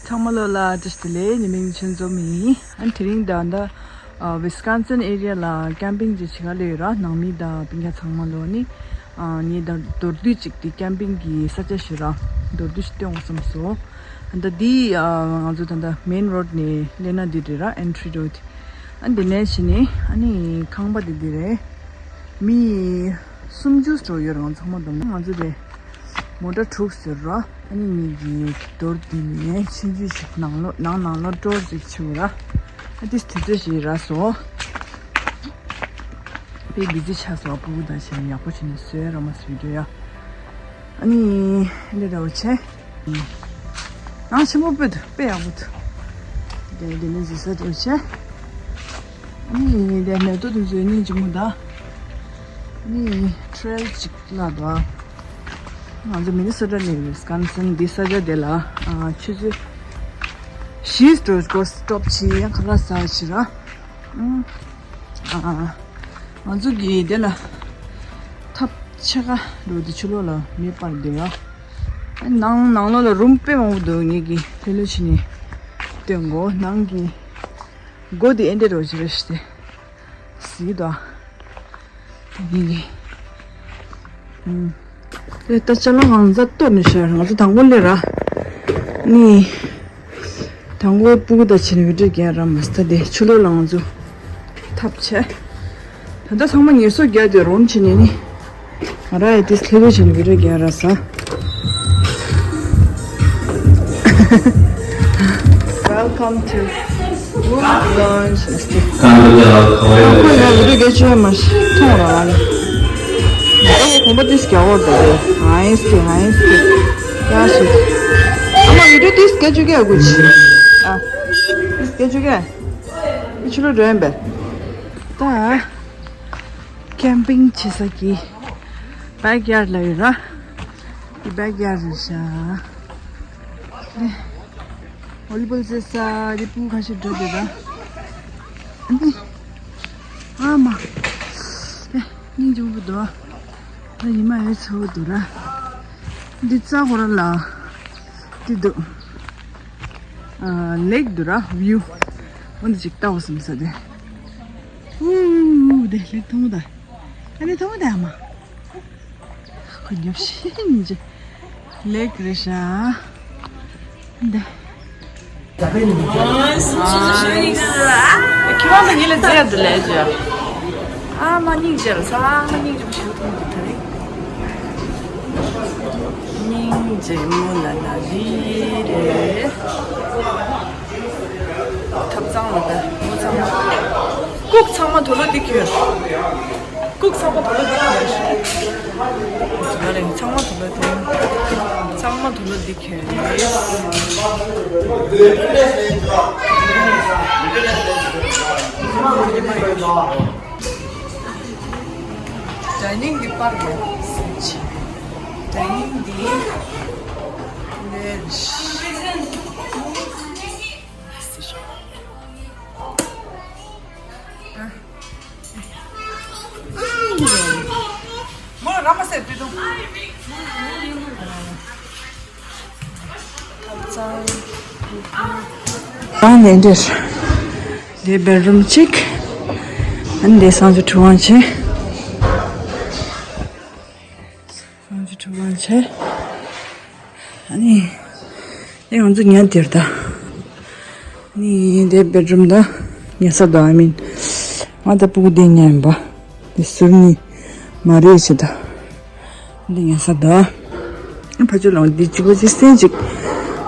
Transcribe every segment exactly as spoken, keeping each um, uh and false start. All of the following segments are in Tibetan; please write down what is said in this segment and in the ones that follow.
ཚང་མ་ལོ་ལ་བཀྲ་ཤིས་བདེ་ལེགས། ཉི་མའི་ཆོས་འཛོམས་ཡིན། ཨ་ནི་དེ་རིང་ད་ལྟ་ཨ་ཝི་སི་ཀོན་སིན་ཨེ་རི་ཡ་ལ་ཀེམ་པིང་ཅིག་བྱེད་ག་སླེབས་ཡོད་ར། ནང་མི་དང་སྤུན་ཀྱག་ཚང་མ་ལོ་ནི་ཨ་ངས་ད་མདོར་བསྡུས་ཅིག་དེ་ཀེམ་པིང་གི་ས་ཆ་ཞིག་ར་མདོར་བསྡུས་ཤིག་སྟོན་དགོས་བསམ་སོང་། ད་འདི་ཨ་ང་ཚོ་ད་ལྟ་མེན་རོ་ཌི་ནས་སླེབས་ན་འདི་རེད་ར། ཨེན་ཊི་རི་རོ་ཌི། ཨ་འདི་ནས་ཕྱིན་ནས་ཨ་ནི་ཁང་པ་འདི་འདི་རེད། མི་སུམ་ཅུ་འགྲོ་ཡོད་རེད། ང་ཚང་མ་བསྡོམས་ན་ང་ཚོ་དེ་མོ་ཊ་དྲུག་ཟེར་ར། ཨ་ནི་ངེད་ཀྱི་མདོར་བསྡུས་ནས་ཆུང་ཆུང་ཞིག་ནང་ལོགས་ནང་ནང་ལོགས་ཊུར་ཅིག་བྱེད་དགོས་ར། ཨ་ཏིས་དུས་ཚོད་ཞིག་རག་སོང་། དཔེ་བི་ཛི་ཆགས་སོང་། ཨ་ཕྲུ་གུ་དང་བྱས་ནས་ཡག་པོ་བྱས་ནས་བཟོས་ར་མ་བཟོས་འགྲོ་ཡ། ཨ་ནི་འདི་འདྲ་བོ་བྱས། ནང་ཆེན་པོ་དཔེ་འདུག་དཔེ་ཡག་པོ་འདུག་དེ་དེ་ནས་འཛུལ་ས་དེ་བྱས། ཨ་ནི་དེ་མེ་ཏོག་དེ་ཚོའི་སྙིང་རྗེ་མོ་ད། ཨ་ནི་ཊེ་རེལ་ཅིག་ལ་འདུག་ང་ཚོ་མི་ནི་སོ་ཊ་ནས་ཝི་སི་ཀོན་སིན་འདི་ས་ཆ་དེ་ལ་ཨ་ཆུ་ཚོད་བཞི་འགྲོ་སྐོར་སི་ཊོབ་བྱས། ཡང་ཁ་ལག་ཟ་བྱས་ར། ཨ་ང་ཚོ་གི་དེ་ལ་ཐབ་ཆེ་ཁ་འགྲོ་དེ་ཕྱི་ལོགས་ལ་མེ་སྤར་འདུག་ཡ། ནང་ནང་ལོགས་ལ་རུམ་དཔེ་མང་པོ་འདུག་ངེད་ཀྱིས་ལྷོད་ལྷོད་བྱས་ནས་སྟོན་གོ། ནང་གི་སྒོ་དེ་ཨེ་འདྲ་རོ་ཞིག་རེད་ཤི་དེ། གཟིགས་དང་། དེ་ནི་ཨུམ། དེ་ལྟ་ཅ་ལག་གང་ག་གཏོར་ནས་བཞག་ང་ཚོ་དང་པོ་སླེབས་ར། ནི། དང་པོ་སྤུ་གུ་དང་བྱས་ནས་བི་ཌི་ཡོ་རྒྱག་ར་མ་སྟ་དེ་ཕྱི་ལོགས་ལ་ང་ཚོ་ཐབ་བྱས། ད་ལྟ་ཚང་མ་ངལ་གསོ་རྒྱག་དེ་རོམ་བྱས་ནས་ནི། ང་ར་ཡ་དེ་ལྷོད་ལྷོད་བྱས་ནས་བི་ཌི་ཡོ་རྒྱག་ར་ས། Welcome to Wood Lounge. ཁོ་ཡང་བི་ཌི་ཡོ་སྐད་ཆ་མ་ཤི་ཐོང་ར་ང་ནི། ཨ་ཁོང་པ་ཏིས་རྒྱག་འོར་དེ་ཧའི་སི་ཧའི་སི་ཡ་ཤི། ཨ་མ་བི་ཌི་ཡོ་ཏིས་སྐད་ཆ་ག་གུ་ཆི། ཨ་ཏིས་སྐད་ཆ་ག་ཨི་ཆུ་ལོ་འགྲོ་ཡིན་པས། ད་ཀེམ་པིང་བྱེད་ས་ཀྱི་བེག་ཡར་ལ་ཡོད་ར། འདི་བེག་ཡར་རེད་ཤག་འདི་ཝོ་ལི་བོལ་རྩེད་ས་འདི་སྤུ་གུ་ཁ་ཤས་འགྲོ་འདོད་ད། འདི་ཨ་མ། འདི་སྙིང་རྗེ་པོ་འདུག་ད་ཉི་མ་ཡོད་ཚ་པོ་འདུག་ར། འདི་རྩ་གོ་ར་ལ་འདི་འདུག་ཨ་ལེག་འདུག་ར་བིའུ། འོ་འདི་ཅིག་ལྟ་བ་སོང་ས་དེ། ཨུ་དེ་ལེག་མཐོང་ད། ཨ་ནི་མཐོང་ད་ཨ་མ། ཁོ་ཉོབ་ཤིན་ཅི། ལེག་རེད་ཤག་འདི། ཁྱེད་རང་ཚོ་གཉིས་ལ་རྩེད་དུ་ལས་ཅི། ཨ་མ་སྙིང་རྗེ་རེད་ས། ཨ་མ་སྙིང་རྗེ་པོ་ཞིག་མཐོང་གི་ད་རེད། སྙིང་རྗེ་མོ་ལ་ལ་ལི་རེད། ཐབ་ཚང་ལ་ད་མོ་ཚང་མ། ལྐུགས་ཚང་མ་དུག་ལོག་འདི་གྱོན། ལྐུགས་ཚང་མ་དུག་ལོག་འདི་གྱོན། ང་རང་ཚང་མ་དུག་ལོག་འདི། ཚང་མ་དུག་ལོག་འདི་གྱོན། ཌའི་ནིང་འདི་པར་རྒྱག་ཟིན་ཆེ། ཌའི་ནིང་འདི་ལས། མོ་ར་མ་སེ་པི་ཏུ། ཨང་ནས་འདིར། འདི་བེད་རུམ་གཅིག་ཨ་ནི་འདི་གསང་སྤྱོད་ཁྲུས་ཁང་བྱས། གསང་སྤྱོད་ཁྲུས་ཁང་བྱས། ཨ་ནི། ཨེ་ང་ཚོ་ཉལ་དེར་ད། ཨ་ནི་དེ་བེད་རུམ་ད། ཉལ་ས་ད་ཨ་མིན། ང་ད་སྤུ་གུ་དེ་ཉལ་ཡིན་པ། དེ་ཟུར་གཉིས། མ་རེད་ཆེ་ད། འདི་ཉལ་ས་ད། ཕ་ཆོས་ལ་འདི་གཅིག་པ་གཅིག་སེན་གཅིག་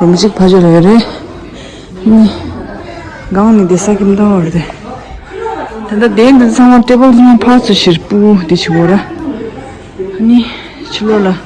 རུམ་གཅིག་ཕ་ཆོས་ལ་ཡོད་རེད། ཨ་ནི། སྒང་ནི་དེ་ས་ཁྱིམ་ད་བར་དེ། ད་ལྟ་དེ་འདི་ཚང་མ་ཊེ་བལ་ཚང་མ་ཕར་ཚུར་ཕྱིར་སྤུ་གུ་དེ་བྱེད་དགོས་ར། ཨ་ནི། ཕྱི་ལོགས་ལ།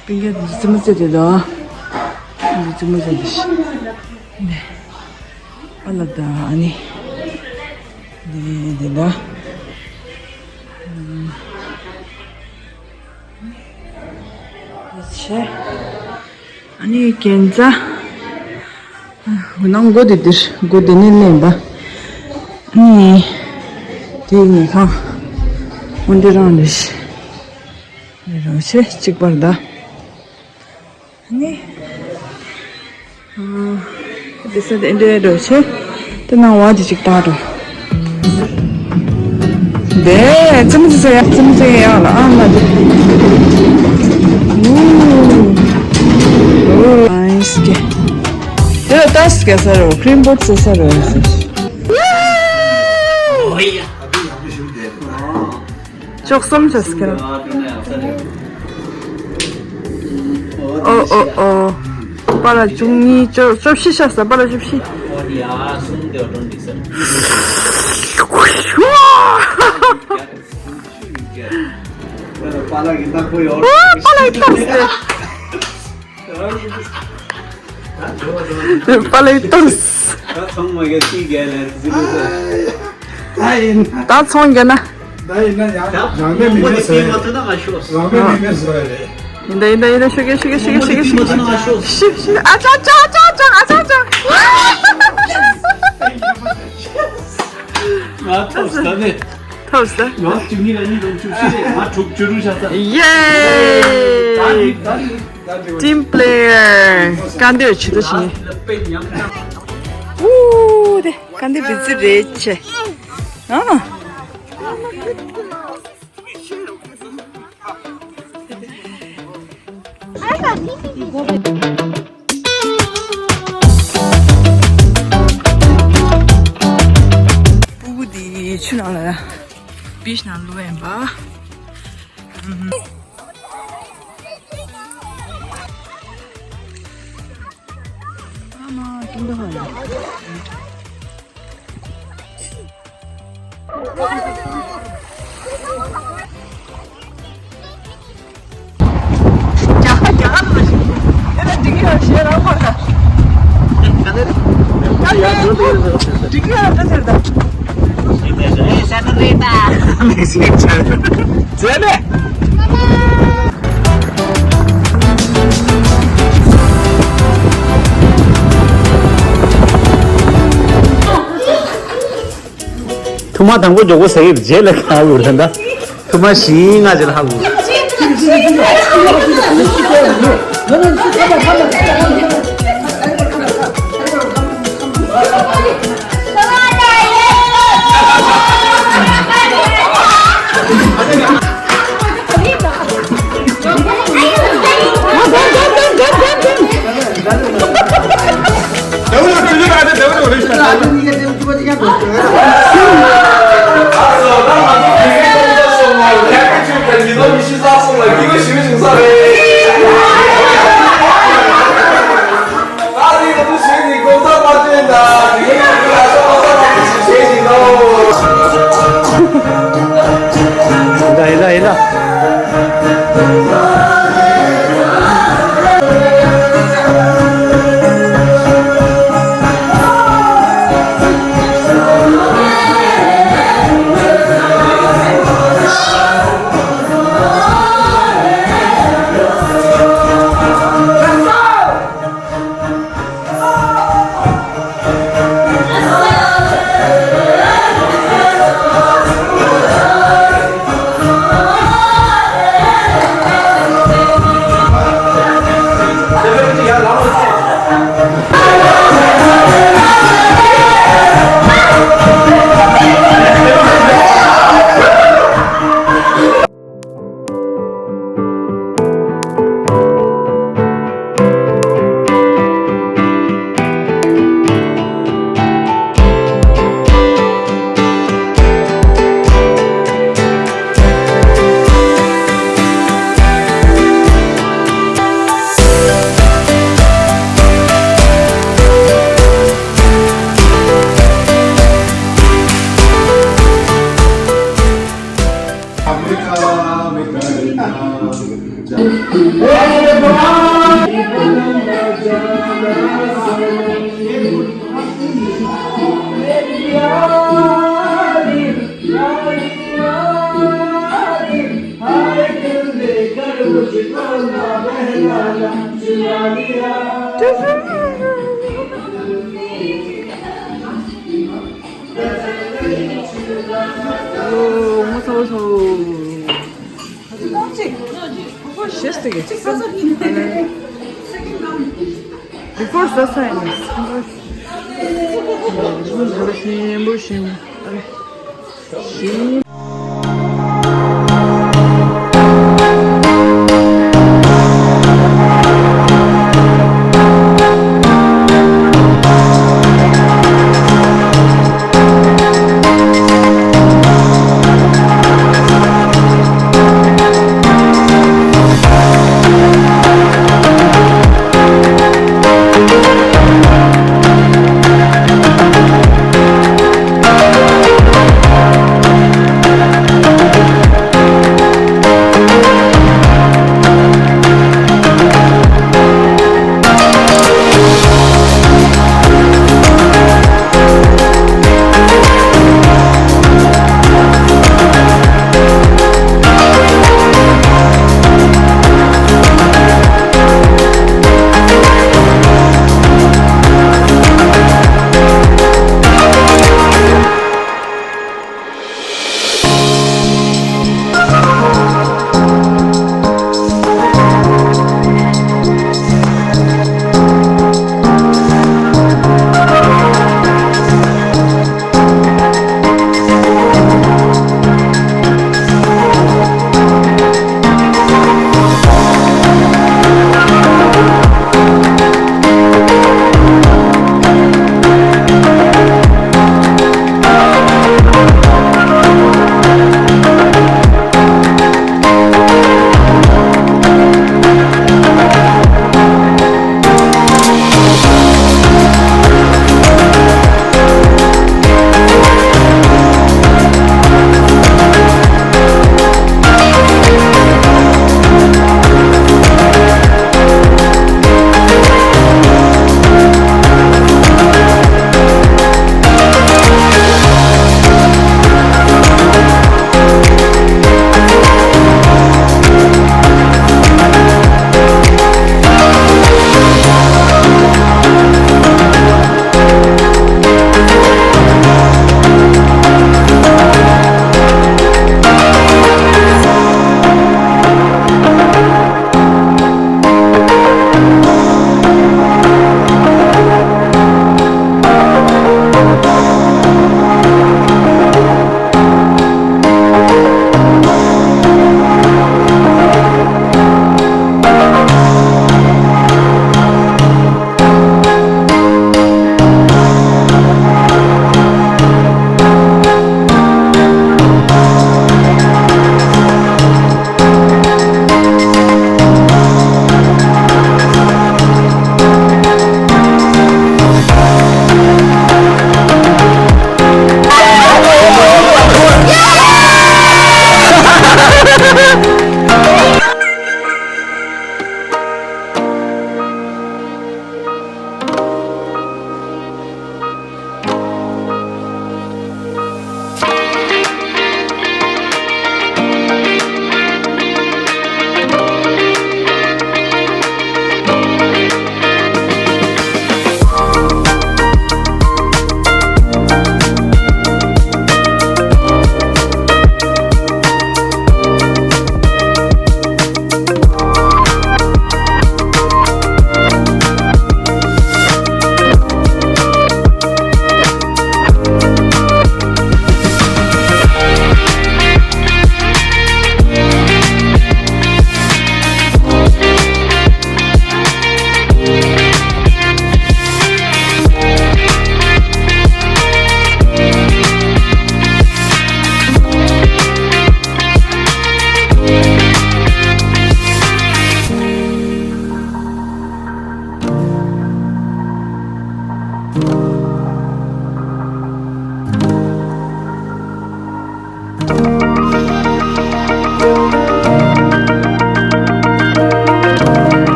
སྤུན་ཀྱག་འདི་རྩེད་མོ་རྩེ་དེ་ལ། འདི་རྩེད་མོ་རྩེ་དེ་ཤི། འདི། ཨ་ལ་ད་ཨ་ནི། འདི་འདི་ལ། འདི་ཆེ། ཨ་ནི་གན་ཛ། འོ་ན་མགོ་དེ་འདིར་མགོ་དེ་ནས་ལེན་པ། ཨ་ནི། དེ་ངེད་ཁང་། འོན་ཏེ་རང་རེད། རེད་རང་ཆེ་གཅིག་པར་ད། ནི། ཨ། དེ་ས་དེ་འདྲའི་འགྲོ་ཆེ། དེ་ནང་བ་དེ་ཅིག་བཏང་འགྲོ། དེ་ཙི་མི་ཙི་ཡག་ཙི་མི་ཙི་ཡག་ལ་ཨ་མ་དེ། ཨུ། ཨུ། ཨའི་སི་ཀེ། དེ་ལ་ཏཱས་ཀེ་ས་རེད། ཀྲིམ་བོཊ་ས་ས་རེད། ཅོག་གསུམ་བྱས་ཟེར་ཁྱེད་རང་། ཨོ་ཨོ་ཨོ། པ་ལགས་བཅུ་གཉིས། བཅུ་བཅུ་བཞི་བྱས་ཟེར། པ་ལགས་བཅུ་བཞི། པ་ལགས་ཡིན་ན་ཁོ་ཡོད། པ་ལགས་ཡིན་ན་ཁོ་ཡོད། པ་ལགས་ཡིན་ན་ཁོ་ཡོད། པ་ལགས་ཡིན་ན་ཁོ་ཡོད། ད་ཡིན། ད་ཚོང་རྒྱག་ན། ད་ཡིན་ན་ཡང་རང་མེད་མི་མེད་ཟེར་ཡ་རེད། རང་མེད་མི་མེད་ཟེར་ཡ་རེད། ཡིན་ད་ཡིན་ད་ཡིན་ད། ཤོད་གེ་ཤོད་གེ་ཤོད་གེ་ཤོད་གེ་ཤོད་གེ། ཤི་ཤི། ཨ་ཅག་ཅག་ཅག་ཅག། ཨ་ཅག་ཅག། ང་ཐོབ་ས་ནས། ཐོབ་ས། ཡང་བཅུ་གཉིས་ལ་གཉིས་དང་བཅུ་བཞི་རེད། ང་དྲུག་བཅུ་དྲུག་བྱས་ས། ཡེ། ད་ནི་ད་ནི་ད་ནི་ཊིམ་པི་ལེ་ཡར་དཀའ་འདོད་བྱེད་དུ་ཕྱིན། ཨུ་དེ། ག་འདི་བི་ཛི་རེད་ཆེ། ཨ། སྤུ་གུ་འདི་ཆུ་ནང་ལ་བིཆ་ནང་བླུགས་ཡིན་པ། ཨ་མ་ཀིང་ཀྲང་ཧ་ཡ། རྒྱ་ཧ་རྒྱ་ཧ་ལ་ཞིག་དེ་ལ་འགྲིག་ཡོད་ཞེས་རང་མ་ག་འགྲིག་ཡོད་ད་དེར་ད། ཟེར་ནས། ཐུག་མ་དང་པོ་མགྱོགས་པོ་ཟེར་གྱི་རྗེས་ལ་ཁ་འུར་ད། ཐུག་མ་བཞི་ལྔ་རྗེས་ལ་ཧ་འུར། Before the science.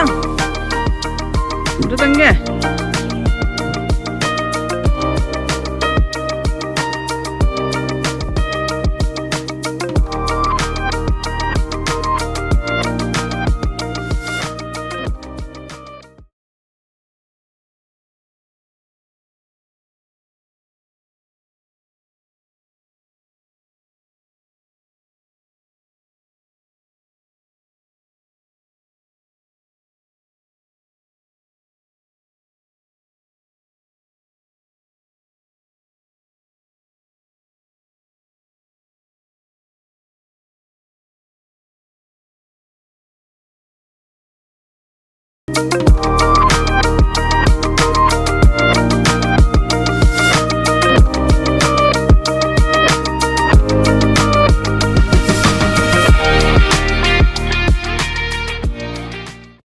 འགྲོ་དང་ངས།